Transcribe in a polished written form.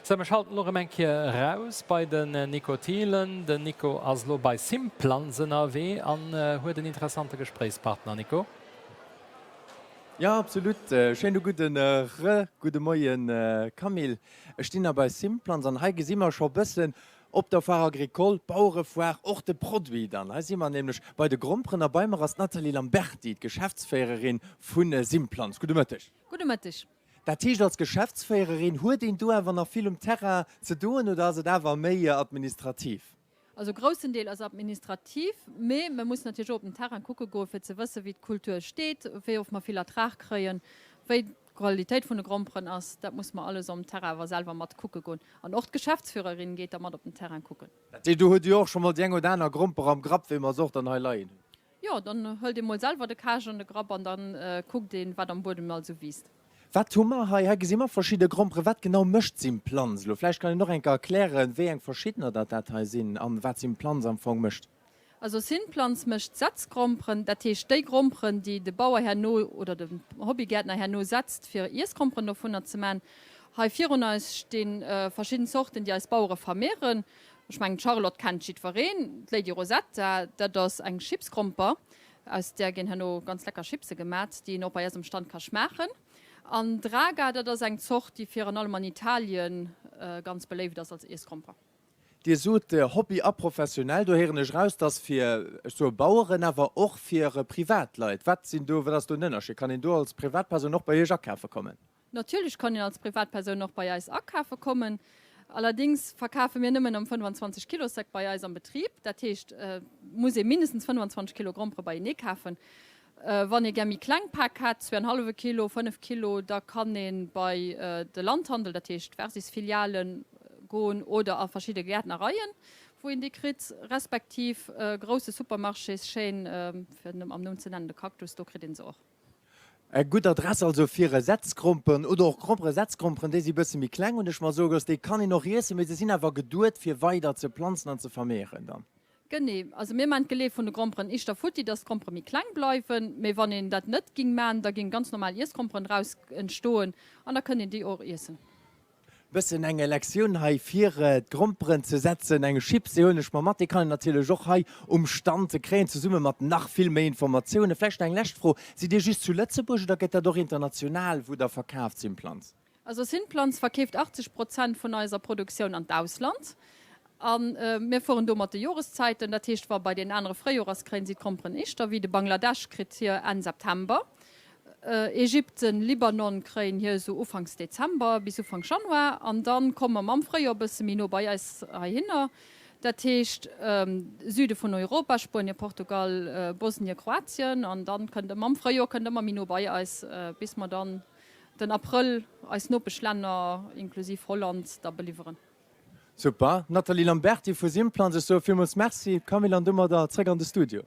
Sou, mir schalten elo erëm eng Kéier eraus bei den Nico Thielen. Den Nico ass elo bei Simplans ënnerwee an huet en interessante Gespréichspartner. Nico? Jo, absolut. Schéine gudden re gudde Moien, Camille. Ech stinn nach bei Simplans an hei gesi mer scho bëssen op der Foire Agricole, d'Bauerefoire, och de Produit dann. Hei si mer nämlech bei de Gromperen a bei mer ass d'Nathalie Lamberty, d'Geschäftsféiererin vu Simplans. Gudde Mëtteg. Gudde Mëtteg. Dat heescht, als Geschäftsféiererin huet een do awer nach vill um Terrain ze doen oder ass et awer méi administrativ? Also e groussen Deel ass administrativ, mee mir mussen natierlech och op den Terrain kucke goen, fir ze wëssen, wéi d'Kultur steet, wéi oft mer vill Ertrag kréien, wéi d'Qualitéit vun de Gromperen ass. Dat musse mer alles om Terrain awer selwer mat kucke goen. An och d'Geschäftsführerin geet da mat op den Terrain kucken. Dat heescht, do huet Dir och scho mol déi eng oder aner Gromper am Grapp, wéi mer se och dann hei leien hunn? Jo, dann hëlt ee mol selwer de Kascht an de Grapp an da kuckt een, wat am Buedem all sou wiisst. Wat hu mer hei? Hei gesi mer verschidde Gromperen. Wat genau mécht Simplans elo? Vläicht kann een och eng Kéier erklären, wéi eng verschiddener dat dat hei sinn an wat Simplans am Fong mécht. Also Simplans mécht Setzgromperen, dat heescht déi Gromperen, déi de Bauer herno oder de Hobbygäertner herno setzt, fir Iessgromperen dovunner ze man. Hei virun eis sti verschidden Zorten, déi eis Bauere vermehren. Ech mengen d'Charlotte kennt jiddwereen, d'Lady Rosetta, dat ass eng Chipsgromper. Aus där ginn herno ganz lecker Chipse gemat, déi een och bei eis um Stand ka schmaachen. An Draga, dat ass eng Zort, déi virun allem an Italien ganz beléift ass als Iessgromper. Dir sot Hobby a professionell, do héieren ech eraus, dass fir, ech soe Baueren, awer och fir Privatleit. Wat sinn do, wat ass do den Ënnerscheed? Kann een do als Privatpersoun och bei Iech akafe kommen? Natierlech kann een als Privatpersoun och bei eis akafe kommen. Allerdings verkafe mir nëmmen am 25 Kilo Säck bei eis am Betrib. Dat heescht, et muss ee mindestens 25 Kilo Grompere beienee kafen. Wann ee gär méi kleng Päck hätt, zwee-an-hallwe Kilo, 5 Kilo, da kann ee bei de Landhandel, dat heescht d'Versis-Filialen, goen oder a verschidde Gäertnereien, wou een déi kritt, respektiv grousse Supermarchés-Chaîne, fir am Numm ze nennen de Cactus, do kritt ee se och. Eng gutt Adress also fir Setzgromperen oder och Gromperen. Setzgromperen, déi si bësse méi kleng, hunn ech mer soe gelooss. Déi kann een och iessen, mee se sinn awer geduet fir weider ze planzen an ze vermehren dann. Genee, also mir maan d'Geleeë vun de Gromperen ischter futti, dass d'Grompere méi kleng bleiwen. Mee wann een dat net ging maan, da ging ganz normal Iessgromperen draus entstoen an da kënnt een déi och iessen. Bëssen eng Lektioun hei fir d'Gromperen ze setzen, eng Chips, déi huelen ech mer mat. Déi kann een natierlech och hei um Stand kréien, zesumme mat nach vill méi Informatiounen. Vläicht nach eng lescht Fro, Sidd Dir just zu Lëtzebuerg oder gëtt dat och international, wou Der verkaaft, Simplans? Also Simplans verkeeft 80 Prozent vun eiser Produktioun an d'Ausland a mir fueren do mat de Joreszäiten. Dat heescht, wa bei deenen anere Fréijoer ass, kréien si d'Gromperen éischter wéi de Bangladesch kritt hir Enn September. Ägypten, Libanon kréien hir esou Ufanks Dezember bis Ufank Januar an dann komme mer mam Fréijoer e bësse méi no bei eis heihinner. Dat heescht Süde vun Europa, Spuenien, Portugal, Bosnien, Kroatien an dann kënnt mam Fréijoer kënnt ëmmer méi no bei eis bis mer dann den Abrëll eis Nopeschlänner inklusiv Holland da beliwweren. Super. Nathalie Lamberty vu Simplans, ech soe villmools Merci. Camille, an domadder zréck an de Studio.